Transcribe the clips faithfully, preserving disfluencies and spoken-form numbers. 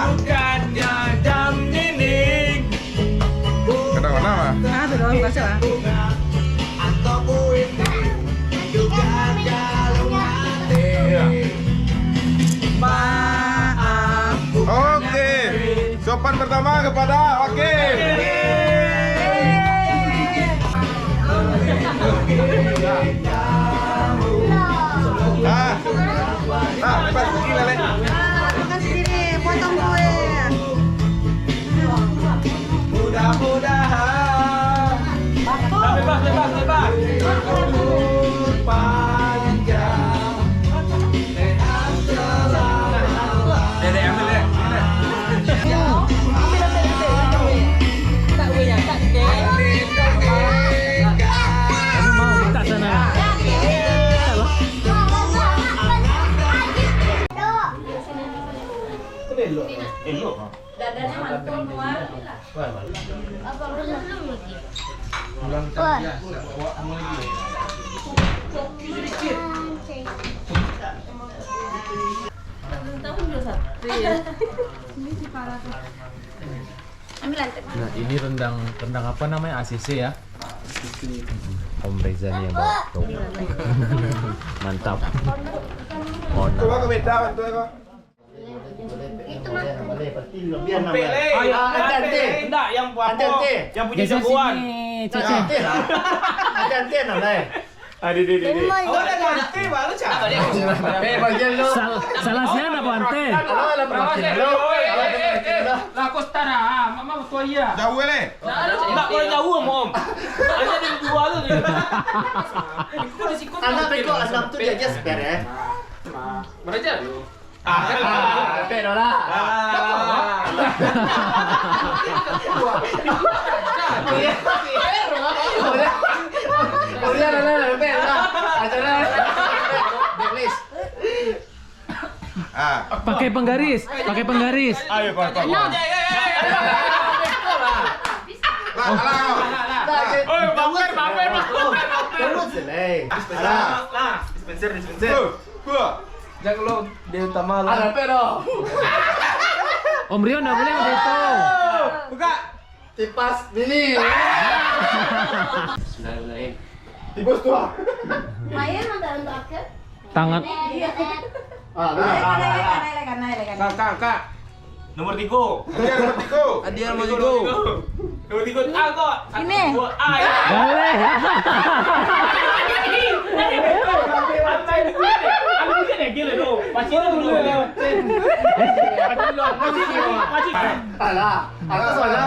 Bukannya jam dinding. Kadang mana, mah? Ah, tu doang, baca lah. Iya. Oke. Sopan pertama kepada wakil. Ah. Ah, lepas kuki lah, Lek. Ah, makasih, Dek. Potong kue. Mudah-mudahan. Bebas, bebas, bebas. Umur panjang. Sehat selalu. Dek, Dek, ambil, Dek. Ambil, Dek. Tapi mau minta sana. Minta lah. Elok. Elok. Dadanya mantul, Nuan. Ulang biasa. Awak mau lagi. Tahun dua satu ya. Ini si parah tuh. Ambil lantai. Nah, ini rendang, rendang apa namanya? A C C ya? Om Reza nih yang bawa. Tuh. Mantap. Oh, nah. Coba ke beda, bantu aku. Itu mah. Ayo, ah, Acante. Ndak, yang apa? Acante. Yang punya jagoan. Sini, Cece. Acante lah. Acante lah, eh. Aduh, aduh, aduh, aduh. Awak dah ganti baru cak. Eh, bagian lu. Sal-, salah siapa, Ante? Halo, halo, perwakilan lu. Lah, kau setara, ah, mak, mak, tua iya. Jauh, eh. Ndak, kalau jauh, Om. Hanya ada dua tu. Anak beko anam tu dia aja spare, eh. Mana aja? Ah, ah, pek dah lah. Ah. Kuliah, kuliah, kuliah dah lah, pek dah lah. Acara. Blacklist. Ah. Pakai penggaris, pakai penggaris. Ayo, kau, kau, kau. Lah, lah, lah. Oi, bumper, bumper, bumper, bumper. Terus, Lei. Dispenser, lah. Dispenser, dispenser. Tuh, gua. Jangan lo, dia utama lah. Ada apa, doh? Om Rio ndak boleh begitu. Buka. Tipas mini. Bismillahirrahmanirrahim. Tipas tua. Main nonton terakhir. Tangan. Iya. Ah, naik, naik, naik, naik, naik, naik, naik. Kak, kak, kak. Nomor tiga. Dia nomor tiga. Dia nomor tiga. Nomor tiga. Ah, kok? Satu, ini. Dua. Ah, ya. Boleh. Aku mungkin ya gila tu. Masih dulu. Masih dulu. Masih dulu. Masih dulu. Alah, aku soalnya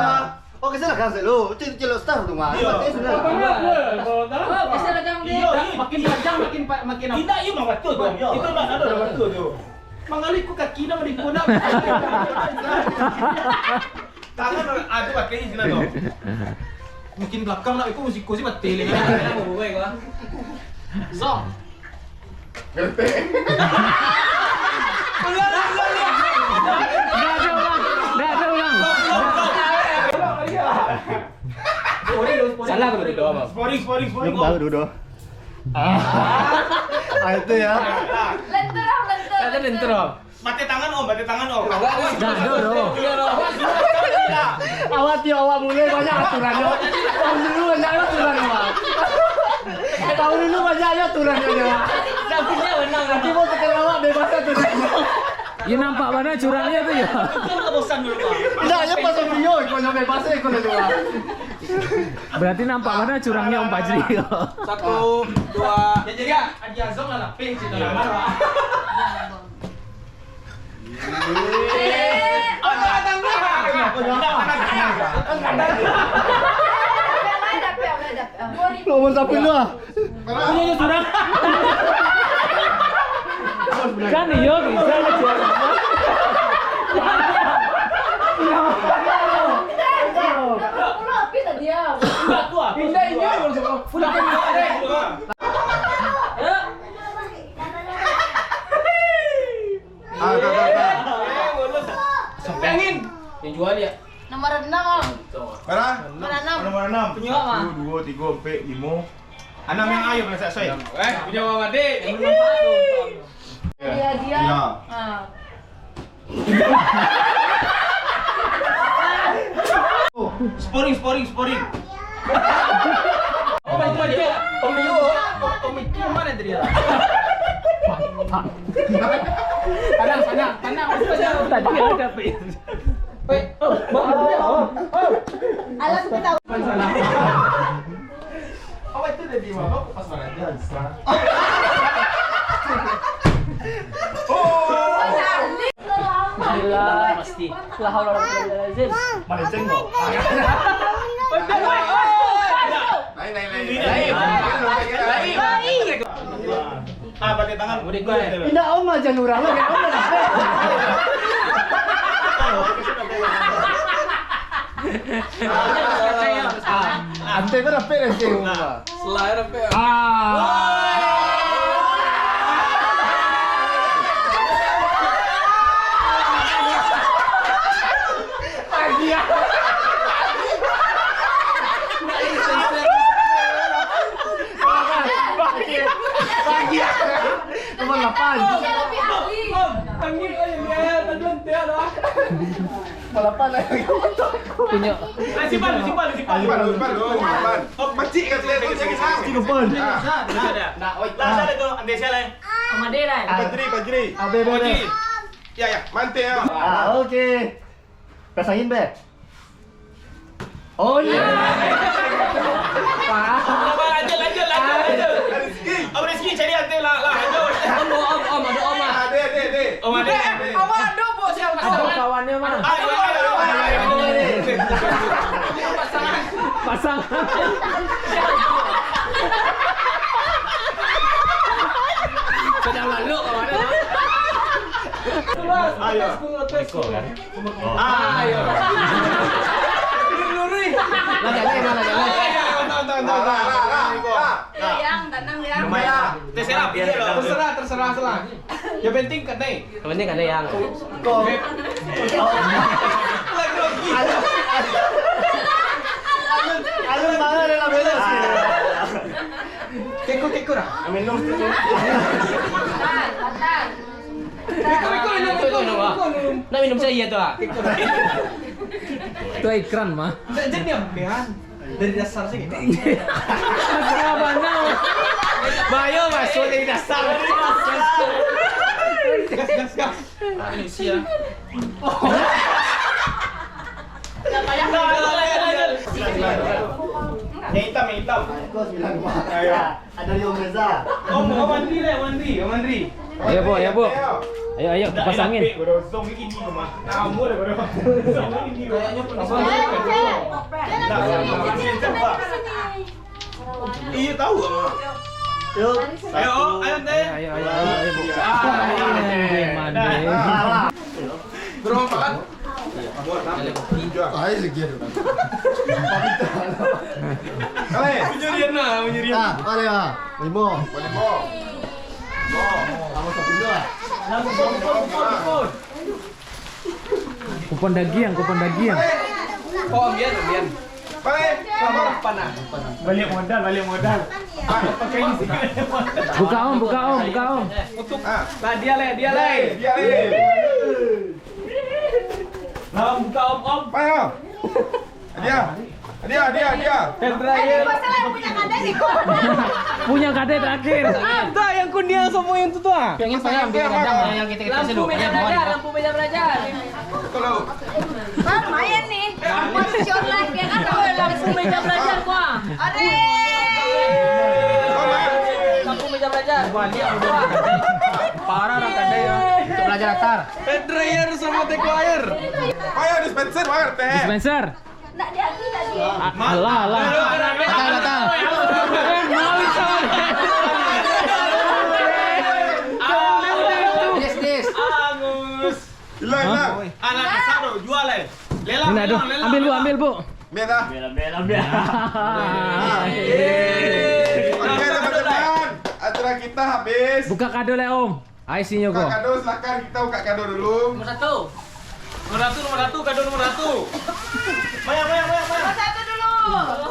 Oh, kesel kan selalu. Cil-, cilok star tu mah. Iya. Pakai sudah. Apa dia? Apa? Oh, kesel kan dia. Iya, iya. Makin panjang, makin pa-, makin apa? Tidak, iya, memang betul tu. Iya. Itu nak ada betul tu. Mangaliku kaki nak menipu nak. Tangan ada pakai sini tu. Makin belakang nak ikut musik sih mati lagi. Song. Ngerti. Ulang, ulang, ulang. Ndak ada ulang. Ndak ada ulang. Salah kalau tidak, Bang. Sporing, sporing, sporing. Lu baru dulu. Ah, itu ya. Lenterong, lenterong. Ada lenterong. Bateh tangan, Om, bateh tangan, Om. Dah, dah, dah. Awak tiap awak mulai banyak aturan, yo. Tahun dulu banyak aturan, Om. Tahun dulu banyak aturan, yo. Dah punya menang. Nanti mau sekali awak bebas aturan. Ya, nampak bana curangnya tu, ya. Betul, bosan dulu, Pak. Tidak, ya, pas video, kalau bebas, eh, kalau dua. Berarti nampak bana curangnya Om Fajri. Satu, dua, tiga. Adi Azong lah, lapeh cerita lama, Pak. Nomor siapa dulu ah? Kan iyo bisa aja. Indah, indah. Ah, tak, tak, tak. Sampai angin. Yang jual ya. Nomor enam, Om. Mana? Nomor enam. Nomor enam. Punya apa? Satu, dua, tiga, empat, lima. Enam yang ayo, mana saya? Eh, punya Mama Dek. Dia, dia. Ya. Ah. Sporing, sporing, sporing. Oh, itu aja. Om Dio, Om Dio mana tadi? Tenang, tenang, tenang. Tadi ada apa? Weh, oh, oh, oh, oh. Alam ketawa. Apa itu tadi, Mama? Pas banget. Oh. Alhamdulillah, pasti. La haula wala quwwata illa billah. Malenceng kok. Lain, lain, lain. Lain. Lain. Ah, pakai tangan. Indak, Om aja nurang lah, Om lah. Ante ko dapek dari sini, Om. Selain apa ya? Ah. Nomor lapan. Om, angin, oh, ya, ya, ya, tadi nanti ada. Nomor lapan lah. Punyo. Ah, simpan, simpan, simpan. Simpan, simpan, oh, simpan. Oh, pacik kan, pacik, pacik, pacik. Pacik, simpan. Ah. Nah, oi. Lah, siapa tu? Ambil siapa, eh? Om Ade lah. Fajri, Fajri. Abe, Abe, Fajri. Abe. Ya, ya, mantap ya. Ah, oke. Pasangin, Be. Oh, iya. Pak. Lanjut, lanjut, lanjut, lanjut. Om Rizky, cari ante lah, lah, lanjut. Om, om, om, ada om lah. Ada, ada, ada. Om ada. Eh, awak ada, Bos, yang ada. Kawannya mana? Ada, ada, ada, ada. Pasang. Sedang lalu kawannya. Ayo. Iko kan? Ah, iyo. Lurus, lurus. Lah, jalan, lah, jalan. Ayo, ayo, tahan, tahan, tahan, tahan. Lah, lah, lah, lah, lah. Iyo, Yang, tanang, Yang. Lumayan. Terserah, pilih lah. Terserah, terserah, terserah. Yang penting kanai. Yang penting kanai, Yang. Kok. Lagi, lagi. Alun, alun, alun mana dia lah bela sih? Keko, keko dah. Minum tu. Batal, batal. Nak minum cahia tu, ah. Tu iklan mah. Dari dasar sih. Bayo masuk dari dasar. Gas, gas, gas. Yang hitam, yang hitam. Ayo. Ada di Om Reza. Om, Om Andri lah, Om Andri, Om Andri. Ayo, Bu, ayo, Bu. Ayo, ayo, kipas angin. Kayaknya penasaran. Iyo, tahu, Om. Yuk. Ayo, ayo, ayo, teh. Ayo, ayo, ayo, ayo, Bu. Ah, iya. Mandi. Berapa, Pak? Ayo, sekian. Kali. Penyirian lah, penyirian. Ah, kali lah. Limo. Limo. Limo. Sama satu dua. Kupon dagiang, kupon dagiang. Oh, ambian, ambian. Balik. Sama panah. Balik modal, balik modal. Pakai isi. Buka, Om, buka, Om, buka, Om. Untuk, ah. Lah, dia leh, dia leh. Dia leh. Nah, buka, Om, Om. Ayo. Dia. Dia, dia, dia. Terakhir. Punya kade terakhir. Ada yang kuning sama yang tu tu, ah. Yang ini saya ambil, ada yang kita, kita lampu meja belajar, lampu meja belajar. Kalau. Bang, main nih. What's your life? Ya kan, tahu lampu meja belajar, gua. Are. Lampu meja belajar. Parah lah tadi ya. Untuk belajar latar. Pedreyer sama Teko Air. Ayo, dispenser, Pak R T. Dispenser. Ndak diambil tadi. A-, alah, alah. Datang, datang. Dis, dis. Angus. Hilang, hilang. Anak kasar tu, jual, eh. Lelang, ini, aduh, lelang, lelang, ambil, Bu, lelang. Ambil, Bu. Biar dah. Biar, biar, biar. Oke, teman-teman. Acara kita habis. Buka kado lah, Om. Ai, sinyo ko. Buka kado, silakan kita buka kado dulu. Nomor satu. Nomor satu, nomor satu, kado nomor satu. Maya, maya, maya, maya. Nomor satu dulu.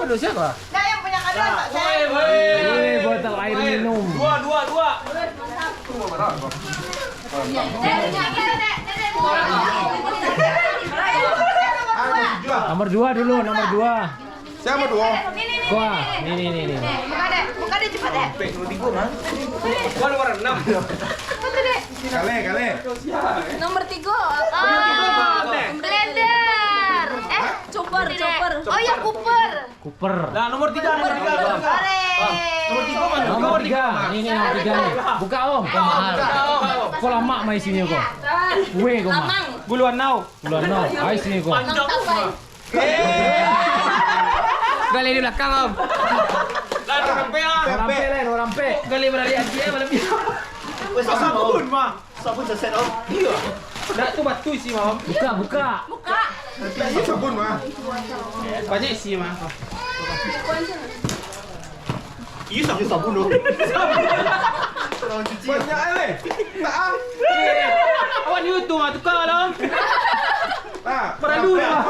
Kado siapa? Nah, yang punya kado, Pak. Woi, woi. Woi, botol air minum. Dua, dua, dua. Dek, dek, dek, dek. Ah, jual. Nomor dua dulu, nomor dua. Siapa dua? Ko, ah. Ni, ni, ni, ni. Buka deh, buka deh, cepat deh. Sampai nomor tiga, Mang. Gua nomor enam. Betul deh. Kaleh, kaleh. Nomor tiga. Nomor tiga, ah, Mang. Blender. Eh, chopper, chopper. Oh ya, Cooper. Cooper. Nah, nomor tiga, nomor tiga. Cooper. Nomor tiga mana? Nomor tiga. Ni, ni, nomor tiga ni. Buka, Om. Ko mahal. Buka, Om. Ko lamak mah isinyo ko. Weh, ko mah. Lamang. Bulu anau. Bulu anau. Ai, sini ko. Panjang. Gali di belakang, Om. Dah, dah rampek, ah. Dah rampek, lah, dah rampek. Gali balik lagi, eh, malam ni. Weh, sabun, mah. Sabun saset, Om. Iyo. Nak tu batu isi, mah, Om. Buka, buka. Buka. Iyo, sabun, mah. Banyak isi, mah. Iyo, sabun. Iyo, sabun, doh. Banyak, eh. Tak, ah. Awak ni untung, ah, tukar lah. Nah, paralu lah.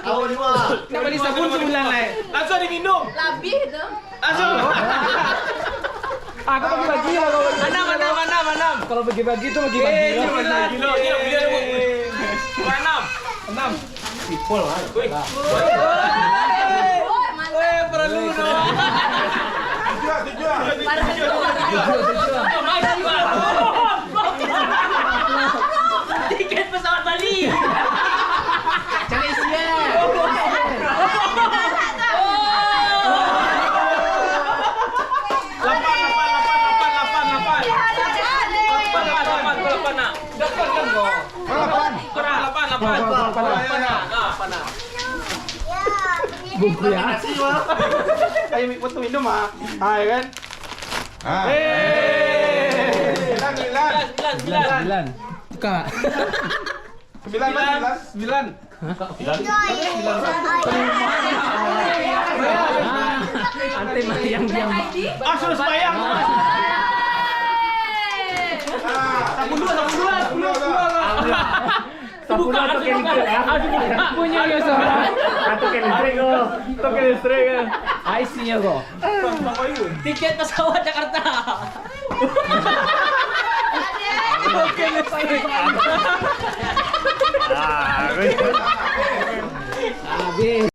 Awak ni, mah. Nak bali sabun sabulan, lai. Langsung diminum. Labih tu. Langsung. Ah, kau bagi-bagi lah, kau bagi-bagi. Anam, anam, anam, anam. Kalau bagi-bagi tu bagi-bagi. Eh, lah. Gila, gila, gila, gila. Anam. Anam. Sipol lah. Wih. Wih, mantap. Wih, paralu tu. Tujuh, tujuh. Tujuh, tujuh. Tiket pesawat Bali. Cari sia. Lapan, lapan, lapan, lapan, lapan, lapan. Lapan, lapan, lapan, lapan, nak. Lapan, lapan. Lapan, lapan, lapan. Lapan, lapan. Lapan, nak. Nah, lapan, nak. Buku ya. Ayo, mik foto minum, ah. Ah, ya kan? Ah. Eh. Sembilan, sembilan. Sembilan, sembilan. Sembilan. Buka. Sembilan, sembilan. Sembilan. Ante mayang diam. Ah, sudah sembahyang. Sabun dulu, sabun dulu, sabun dulu. Buka, buka. Punyo yo, so. Atau ke listrik ko. Atau ke listrik ko. Ai, sinyo ko. Tiket pesawat Jakarta. Oke, next. Habis.